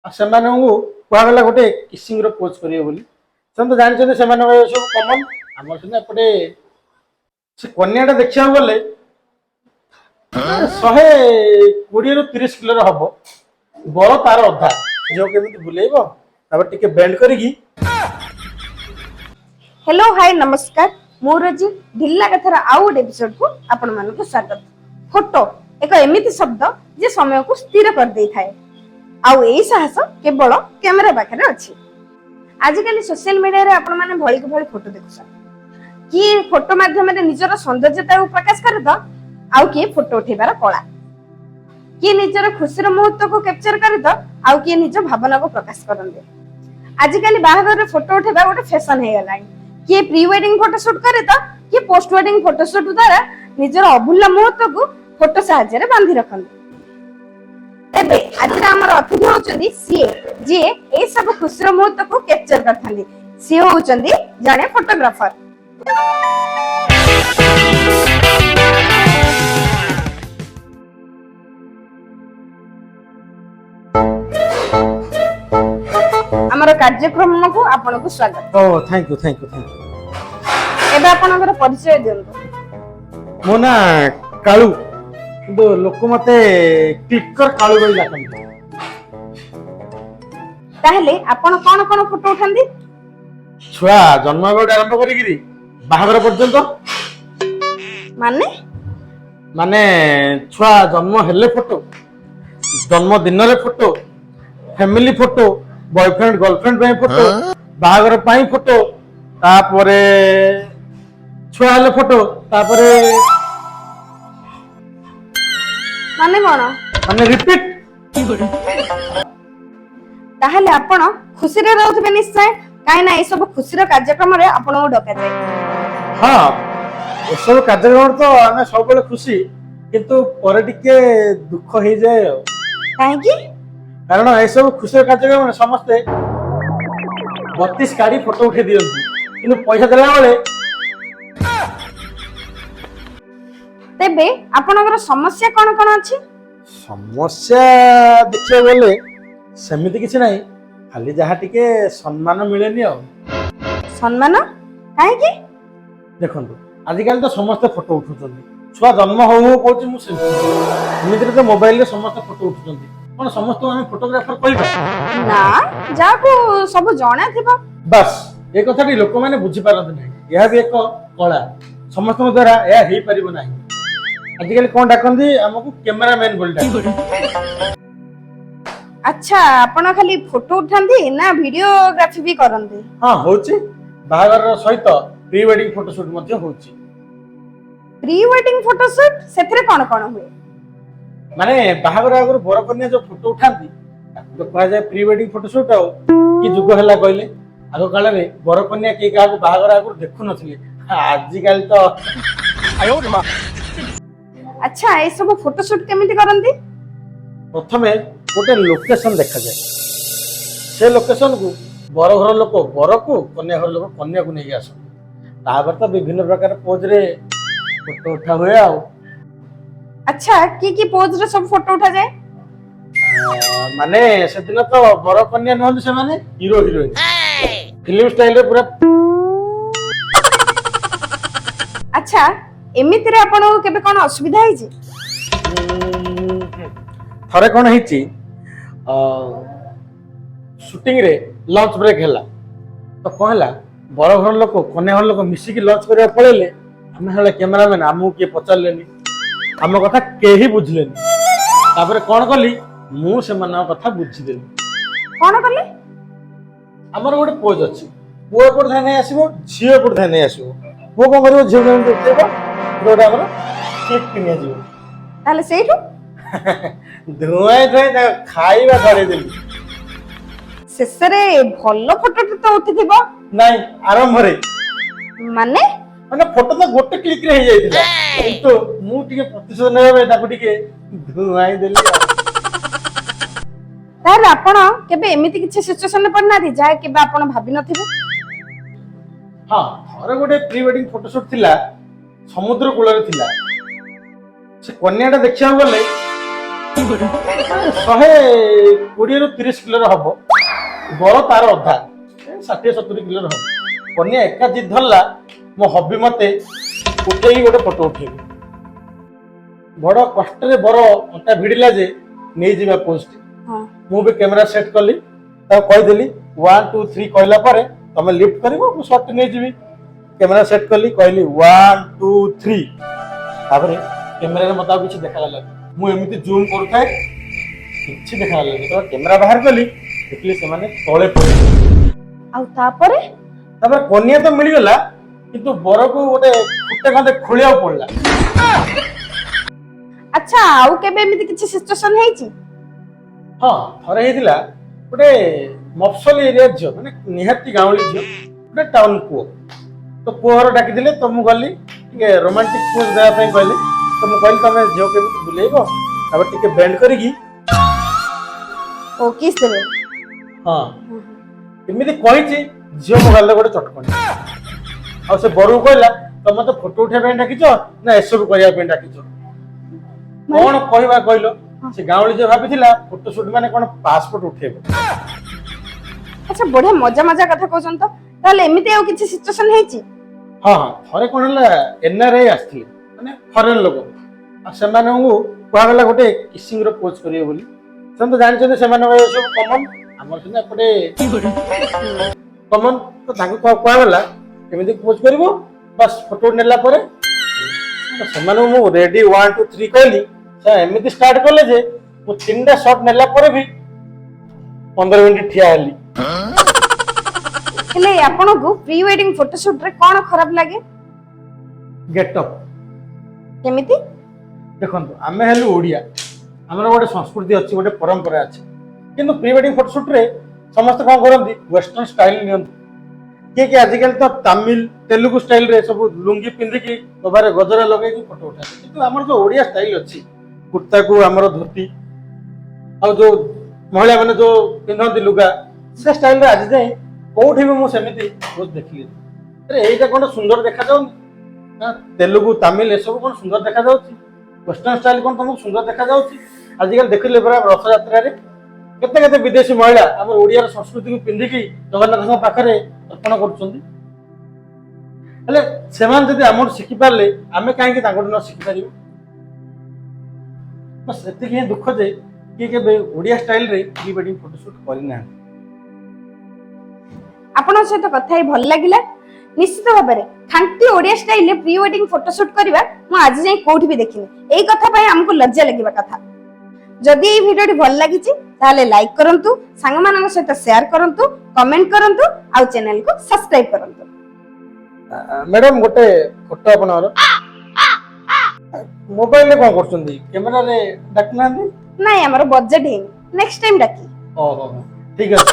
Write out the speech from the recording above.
ଆଉ ସେମାନଙ୍କୁ କୁହାଗଲା ଗୋଟେ କିସିଂର ପୋଜ୍ କରିବେ ବୋଲି। ସେମାନେ ତ ଜାଣିଛନ୍ତି, ସେମାନଙ୍କ ଏ ସବୁ କମନ୍। ଆମର ସିନା ଏପଟେ ସେ କନ୍ୟାଟା ଦେଖିବାକୁ ଗଲେ 120ରୁ 30 କିଲୋର ହବ, ବର ତାର ଅଧା। ଝିଅ କେମିତି ବୁଲେଇବ? ତାପରେ ଟିକେ ବେଣ୍ଡ କରିକି। ହ୍ୟାଲୋ, ହାଇ, ନମସ୍କାର। ମୁଁ ରୋଜି। ଢିଲ୍ଲା କଥାର ଆଉ ଗୋଟେ ଏପିସୋଡକୁ ଆପଣମାନଙ୍କୁ ସ୍ୱାଗତ। ଫଟୋ ଏକ ଏମିତି ଶବ୍ଦ ଯେ ସମୟକୁ ସ୍ଥିର କରିଦେଇଥାଏ, ଆଉ ଏଇ ସାହସ କେବଳ କ୍ୟାମେରା ପାଖରେ ଅଛି। ଆଜିକାଲି ସୋସିଆଲ ମିଡିଆରେ ଆପଣମାନେ ଭଳିକି ଭଳି ଫଟୋ ଦେଖୁଛନ୍ତି। କିଏ ଫଟୋ ମାଧ୍ୟମରେ ନିଜର ସୌନ୍ଦର୍ଯ୍ୟତାକୁ ପ୍ରକାଶ କରେ ତ ଆଉ କିଏ ଫଟୋ ଉଠେଇବାର କଳା। କିଏ ନିଜର ଖୁସିର ମୁହୂର୍ତ୍ତକୁ କ୍ୟାପଚର କରେ ତ ଆଉ କିଏ ନିଜ ଭାବନାକୁ ପ୍ରକାଶ କରନ୍ତି। ଆଜିକାଲି ବାହାଘରରେ ଫଟୋ ଉଠେଇବା ଗୋଟେ ଫ୍ୟାସନ ହେଇଗଲାଣି। କିଏ ପ୍ରି ୱେଡିଂ ଫଟୋ ସୁଟ କରେ ତ କିଏ ପୋଷ୍ଟ ୱେଡିଂ ଫଟୋ ସୁଟ ଦ୍ୱାରା ନିଜର ଅଭୁଲା ମୁହୂର୍ତ୍ତକୁ ଫଟୋ ସାହାଯ୍ୟରେ ବାନ୍ଧି ରଖନ୍ତି। ତେବେ ଆଜିର ଆମର ଅତିଥି ହଉଛନ୍ତି ସିଏ, ଯିଏ ଏଇ ସବୁ ଖୁସିର ମୁହୂର୍ତ୍ତକୁ କ୍ୟାପଚର କରିଥାନ୍ତି। ସିଏ ହଉଛନ୍ତି ଜଣେ ଫଟୋଗ୍ରାଫର। ଆମର କାର୍ଯ୍ୟକ୍ରମକୁ ଆପଣଙ୍କୁ ସ୍ୱାଗତ। ଓ, thank you, thank you, thank you. ଏବେ ଆପଣଙ୍କର ପରିଚୟ ଦିଅନ୍ତୁ। ମୋ ନାଁ କାଳୁ, କିନ୍ତୁ ଲୋକ ମତେ କ୍ଲିକର କାଳୁ ବୋଲି ଡାକନ୍ତି। ତାହେଲେ ଆପଣ କଣ କଣ ଫଟୋ ଉଠାନ୍ତି? ଛୁଆ ଜନ୍ମ ହେବାଠୁ ଆରମ୍ଭ କରିକିରି ବାହାଘର ପର୍ଯ୍ୟନ୍ତ। ମାନେ? ମାନେ ଛୁଆ ଜନ୍ମ ହେଲେ ଫଟୋ, ଜନ୍ମ ଦିନରେ photo, family photo, boyfriend girlfriend ପାଇଁ ଫଟୋ, ବାହାଘର ପାଇଁ ଫଟୋ, ତାପରେ ଛୁଆ ହେଲେ ଫଟୋ, ତାପରେ ମାନେ କଣ? ମାନେ ରିପିଟ। ତାହେଲେ ଆପଣ ଖୁସିରେ ରହୁଥିବେ ନିଶ୍ଚୟ, କାହିଁକି ନା ଏସବୁ ଖୁସିର କାର୍ଯ୍ୟକ୍ରମରେ ଆପଣଙ୍କୁ ଡକାଯାଏ। ହଁ, ଏସବୁ କାର୍ଯ୍ୟକ୍ରମରେ ତ ଆମେ ସବୁବେଳେ ଖୁସି, କିନ୍ତୁ ପରେ ଟିକେ ଦୁଃଖ ହେଇଯାଏ ଆଉ। କାହିଁକି? କାରଣ ଏସବୁ ଖୁସିର କାର୍ଯ୍ୟକ୍ରମରେ ସମସ୍ତେ 32 କାଢି ଫଟୋ ଉଠେଇ ଦିଅନ୍ତି, କିନ୍ତୁ ପଇସା ଦେଲା ବେଳେ ତେବେ ଆପଣଙ୍କର ସମସ୍ୟା କଣ କଣ ଅଛି? ସମସ୍ୟା ଦେଖିବାକୁ ଗଲେ ସେମିତି କିଛି ନାହିଁ, ଖାଲି ଯାହା ଟିକେ ସମ୍ମାନ ମିଳେନି ଆଉ। ସମ୍ମାନ କାହିଁକି? ଦେଖନ୍ତୁ, ଆଜିକାଲି ତ ସମସ୍ତେ ଫଟୋ ଉଠୁଛନ୍ତି। ଛୁଆ ଜନ୍ମ ହଉ ହଉ କହୁଛି ମୁଁ ସେଲ୍ଫି। ଏମିତିରେ ତ ମୋବାଇଲରେ ସମସ୍ତେ ଫଟୋ ଉଠୁଛନ୍ତି। କଣ ସମସ୍ତଙ୍କୁ ଆମେ ଫଟୋଗ୍ରାଫର କହିବା? ନା, ଯାହାକୁ ସବୁ ଜଣା ଥିବ। ବାସ୍, ଏ କଥାଟି ଲୋକମାନେ ବୁଝିପାରନ୍ତି ନାହିଁ। ଏହା ବି ଏକ କଳା, ସମସ୍ତଙ୍କ ଦ୍ୱାରା ଏହା ହେଇପାରିବ ନାହିଁ। ଆଜିକାଲି କଣ ଡାକନ୍ତି ଆମକୁ? କ୍ୟାମେରାମ୍ୟାନ ବୋଲି ଡାକନ୍ତି। ଆଚ୍ଛା, ଆପଣ ଖାଲି ଫଟୋ ଉଠାନ୍ତି ନା ଭିଡିଓଗ୍ରାଫି ବି କରନ୍ତି? ହଁ, ହଉଛି। ବାହାଘର ସହିତ ପ୍ରି ୱେଡିଂ ଫଟୋ ସୁଟ ମଧ୍ୟ ହଉଛି। ପ୍ରି ୱେଡିଂ ଫଟୋ ସୁଟ, ସେଥିରେ କଣ କଣ ହୁଏ? ମାନେ ବାହାଘର ଆଗରୁ ବର କନ୍ୟା ଯୋଉ ଫଟୋ ଉଠାନ୍ତି, ତାକୁ ତ କୁହାଯାଏ ପ୍ରି ୱେଡିଂ ଫଟୋ ସୁଟ। ଆଉ କି ଯୁଗ ହେଲା କହିଲେ? ଆଗ କାଳରେ ବର କନ୍ୟା କେହି କାହାକୁ ବାହାଘର ଆଗରୁ ଦେଖୁନଥିଲେ, ଆଜିକାଲି ତ ଆଚ୍ଛା, ଏସବୁ ଫଟୋ ସୁଟ କେମିତି କରନ୍ତି? ପ୍ରଥମେ ଗୋଟେ ଲୋକେସନ ଦେଖାଯାଏ। ସେ ଲୋକେସନକୁ ବର ଘର ଲୋକ ବରକୁ, କନ୍ୟା ଘର ଲୋକ କନ୍ୟାକୁ ନେଇକି ଆସନ୍ତି। ତାପରେ ତ ବିଭିନ୍ନ ପ୍ରକାର ପୋଜରେ ଫଟୋ ଉଠା ହୁଏ ଆଉ। ଆଚ୍ଛା, କି କି ପୋଜ ରେ ସବୁ ଫଟୋ ଉଠାଯାଏ? ମାନେ ସେଦିନ ତ ବର କନ୍ୟା ନୁହନ୍ତି, ସେମାନେ ହିରୋ ହିରୋଇନ, ଫିଲ୍ମ ଷ୍ଟାଇଲରେ ପୁରା। ଆଚ୍ଛା, ଏମିତିରେ ଆପଣଙ୍କୁ କେବେ କଣ ଅସୁବିଧା ହେଇଛି? ଥରେ କଣ ହେଇଛି, ସୁଟିଂରେ ଲଞ୍ଚ ବ୍ରେକ୍ ହେଲା ତ କଣ ହେଲା, ବର ଘର ଲୋକ କନ୍ୟା ଘର ଲୋକ ମିଶିକି ଲଞ୍ଚ କରିବାକୁ ପଳେଇଲେ। ଆମେ ହେଲେ କ୍ୟାମେରାମ୍ୟାନ, ଆମକୁ କିଏ ପଚାରିଲେନି, ଆମ କଥା କେହି ବୁଝିଲେନି। ତାପରେ କଣ କଲି, ମୁଁ ସେମାନଙ୍କ କଥା ବୁଝିଦେଲି। କଣ କଲେ? ଆମର ଗୋଟେ ପୋଜ ଅଛି। ପୁଅ ଏପଟେ ଧାଇଁ ଧାଇଁ ଆସିବ, ଝିଅ ଏପଟେ ଧାଇଁ ଧାଇଁ ଆସିବ। ପୁଅ କଣ କରିବ? ଝିଅ ଯେମିତି ଉଠେଇବ, ଗୋଟେ ଆମର କ୍ଲିକ୍ ନିଆଯିବ। ତାହେଲେ ସେଇଠୁ? ଧୁଆଇଁ ଧୁଆଇଁ ତାଙ୍କ ଖାଇବା ଧରେଇଦେଲି। ଶେଷରେ ଭଲ ଫଟୋଟେ ତ ଉଠିଥିବ? ନାଇଁ, ଆରମ୍ଭରେ। ମାନେ? ମାନେ ଫଟୋ ତ ଗୋଟେ କ୍ଲିକ୍ ରେ ହେଇଯାଇଥିଲା, କିନ୍ତୁ ମୁଁ ଟିକେ ପ୍ରତିଶୋଧ ନେବା ପାଇଁ ତାକୁ ଟିକେ ଧୁଆଇଁ ଦେଲି ଆଉ। ତାହେଲେ ଆପଣ କେବେ ଏମିତି କିଛି ସିଚୁଏସନରେ ପଡିନାହାନ୍ତି, ଯାହା କେବେ ଆପଣ ଭାବି ନଥିବେ? ହଁ, ଥରେ ଗୋଟେ ପ୍ରି ୱେଡିଂ ଫଟୋ ସୁଟ ଥିଲା, ସମୁଦ୍ର କୂଳରେ ଥିଲା। ସେ କନ୍ୟାଟା ଦେଖିବାକୁ ଗଲେ 120ରୁ 30 କିଲୋର ହବ। ବର ତାର ଅଧା, 60-70 କିଲୋର ହବ। କନ୍ୟା ଏକା ଜିଦ୍ ଧରିଲା, ମୋ ହବି ମତେ ଉଠେଇକି ଗୋଟେ ଫଟୋ ଉଠେଇବି। ବଡ କଷ୍ଟରେ ବର ଅଣ୍ଟା ଭିଡ଼ିଲା ଯେ ନେଇଯିବା ପୋଷ୍ଟ। ମୁଁ ବି କ୍ୟାମେରା ସେଟ୍ କଲି। ତାକୁ କହିଦେଲି, 1 2 3 କହିଲା ପରେ ତମେ ଲିଫ୍ଟ କରିବ, ମୁଁ ସଟ୍ ନେଇଯିବି। କ୍ୟାମେରା ସେଟ୍ କଲି, କହିଲି 1 2 3। ତାପରେ କ୍ୟାମେରାରେ ମତେ ଆଉ କିଛି ଦେଖାଗଲାନି। ମୁଁ ଏମିତି ଜୁମ୍ କରୁଥାଏ, କିଛି ଦେଖାଗଲାନି। ଯେତେବେଳେ କ୍ୟାମେରା ବାହାର କଲି, ଦେଖିଲି ସେମାନେ ତଳେ ପଡ଼ିଲେ। ଆଉ ତାପରେ? ତାପରେ କନ୍ୟା ତ ମିଳିଗଲା, କିନ୍ତୁ ବରକୁ ଗୋଟେ ଖୁଟେ ଖଣ୍ଡେ ଖୋଳିବାକୁ ପଡିଲା। ଆଚ୍ଛା, ଆଉ କେବେ ଏମିତି କିଛି ସିଚୁଏସନ ହେଇଛି? ହଁ, ଥରେ ହେଇଥିଲା। ଗୋଟେ ମଫସଲି ଏରିଆ ଝିଅ, ମାନେ ନିହାତି ଗାଉଁଲି ଝିଅ, ଗୋଟେ ଟାଉନ ପୁଅ। ତ ପୁଅ ଘର ଡାକିଥିଲେ, ତ ମୁଁ ଗଲି। ଟିକେ ରୋମାଣ୍ଟିକ ପୋଜ ଦେବା ପାଇଁ କହିଲେ। ତ ମୁଁ କହିଲି, ତମେ ଝିଅ କେମିତି ବୁଲେଇବ, ତାପରେ ଟିକେ ବେଣ୍ଡ କରିକି ଓ, କିସ୍ ଦେବେ? ହଁ, ଏମିତି କହିଛି, ଝିଅ ମୋ ଗାଲରେ ଗୋଟେ ଚଟକଣି। ଆଉ ସେ ବରକୁ କହିଲା, ତମେ ମତେ ଫଟୋ ଉଠେଇବା ପାଇଁ ଡାକିଛ ନା ଏସବୁ କରିବା ପାଇଁ ଡାକିଛ? କଣ କହିବା କହିଲ? ସେ ଗାଉଁଲି ଝିଅ ଭାବିଥିଲା ଫଟୋ ସୁଟ ମାନେ କଣ ପାସପୋର୍ଟ ଉଠେଇବ। ଆଚ୍ଛା, ବଢିଆ ମଜା ମଜା କଥା କହୁଛନ୍ତି। ତ ତାହେଲେ ଏମିତି ଆଉ କିଛି ସିଚୁଏସନ ହେଇଛି? ହଁ, ଥରେ କଣ ହେଲା, ଏନ୍ଆରଆଇ ଆସିଥିଲେ, ମାନେ ଫରେନ୍ ଲୋକ। ଆଉ ସେମାନଙ୍କୁ କୁହାଗଲା ଗୋଟେ କିସିଂ ର ପୋଜ କରିବେ ବୋଲି। ସେମାନେ ତ ଜାଣିଛନ୍ତି, ସେମାନଙ୍କ ଏ ସବୁ କମନ, ଆମର ସିନା ଏପଟେ କମନ। ତ ତାଙ୍କୁ କୁହାଗଲା କେମିତି ପୋଜ କରିବ, ବାସ୍ ଫଟୋ ନେଲା ପରେ। ତ ସେମାନଙ୍କୁ ମୁଁ ରେଡି 1 2 3 କହିଲି, ସେ ଏମିତି ଷ୍ଟାର୍ଟ କଲେ ଯେ ମୁଁ ତିନିଟା ସଟ୍ ନେଲା ପରେ ବି 15 ମିନିଟ୍ ଠିଆ ହେଲି। ହେଲେ ଆପଣଙ୍କୁ ପ୍ରି ୱେଡିଂ ଫଟୋସୁଟ ରେ କଣ ଖରାପ ଲାଗେ? ଗେଟଅପ୍। କେମିତି? ଦେଖନ୍ତୁ, ଆମେ ହେଲୁ ଓଡ଼ିଆ, ଆମର ଗୋଟେ ସଂସ୍କୃତି ଅଛି, ଗୋଟେ ପରମ୍ପରା ଅଛି। କିନ୍ତୁ ପ୍ରି ୱେଡିଂ ଫଟୋସୁଟ୍ରେ ସମସ୍ତେ କ'ଣ କରନ୍ତି? ୱେଷ୍ଟର୍ଣ୍ଣ ଷ୍ଟାଇଲ ନିଅନ୍ତି। କିଏ କିଏ ଆଜିକାଲି ତ ତାମିଲ, ତେଲୁଗୁ ଷ୍ଟାଇଲରେ ସବୁ ଲୁଙ୍ଗି ପିନ୍ଧିକି, ଗଭାରେ ଗଜରା ଲଗେଇକି ଫଟୋ ଉଠାନ୍ତି। କିନ୍ତୁ ଆମର ଯୋଉ ଓଡ଼ିଆ ଷ୍ଟାଇଲ ଅଛି, କୁର୍ତ୍ତାକୁ ଆମର ଧୋତି, ଆଉ ଯୋଉ ମହିଳାମାନେ ଯୋଉ ପିନ୍ଧନ୍ତି ଲୁଗା, ସେ ଷ୍ଟାଇଲରେ ଆଜି ଯାଏଁ କୋଉଠି ବି ମୁଁ ସେମିତି ବହୁତ ଦେଖିଲିନି। ଆରେ, ଏଇଟା କ'ଣ ସୁନ୍ଦର ଦେଖାଯାଉନି ନା? ତେଲୁଗୁ, ତାମିଲ ଏସବୁ କ'ଣ ସୁନ୍ଦର ଦେଖାଯାଉଛି? ୱେଷ୍ଟର୍ଣ୍ଣ ଷ୍ଟାଇଲ କ'ଣ ତମକୁ ସୁନ୍ଦର ଦେଖାଯାଉଛି? ଆଜିକାଲି ଦେଖିଲେ ପରା, ରଥଯାତ୍ରାରେ କେତେ କେତେ ବିଦେଶୀ ମହିଳା ଆମର ଓଡ଼ିଆର ସଂସ୍କୃତିକୁ ପିନ୍ଧିକି ଜଗନ୍ନାଥଙ୍କ ପାଖରେ ଅର୍ପଣ କରୁଛନ୍ତି। ହେଲେ ସେମାନେ ଯଦି ଆମଠୁ ଶିଖିପାରିଲେ, ଆମେ କାହିଁକି ତାଙ୍କଠୁ ନ ଶିଖିପାରିବୁ? ବାସ୍, ସେତିକି ହିଁ ଦୁଃଖ ଯେ କିଏ କେବେ ଓଡ଼ିଆ ଷ୍ଟାଇଲରେ ପ୍ରି ୱେଡିଂ ଫଟୋସୁଟ୍ କରିନାହାନ୍ତି। ଆପଣଙ୍କ ସହିତ କଥା ହେଇ ଭଲ ଲାଗିଲା। ନିଶ୍ଚିତ ଭାବରେ ଖାଣ୍ଟି ଓଡିଆ ଷ୍ଟାଇଲରେ ପ୍ରି ୱେଡିଂ ଫଟୋସୁଟ କରିବା ମୁଁ ଆଜି ଯାଏଁ କୋଉଠି ବି ଦେଖିନି। ଏଇ କଥା ପାଇଁ ଆମକୁ ଲଜ୍ଜା ଲାଗିବା କଥା। ଯଦି ଏଇ ଭିଡିଓଟି ଭଲ ଲାଗିଛି, ତାହେଲେ ଲାଇକ୍ କରନ୍ତୁ, ସାଙ୍ଗମାନଙ୍କ ସହିତ ସେୟାର କରନ୍ତୁ, କମେଣ୍ଟ କରନ୍ତୁ ଆଉ ଚ୍ୟାନେଲକୁ ସବସ୍କ୍ରାଇବ କରନ୍ତୁ। ମ୍ୟାଡାମ, ଗୋଟେ ଫଟୋ ଆପଣଙ୍କର। ମୋବାଇଲରେ କଣ କରୁଛନ୍ତି? କ୍ୟାମେରାରେ ଡାକୁନାହାନ୍ତି। ନାଇଁ, ଆମର ବଜେଟ ହେଇନି, ନେକ୍ସଟ ଟାଇମ ଡାକି ଓହୋ, ଠିକ ଅଛି।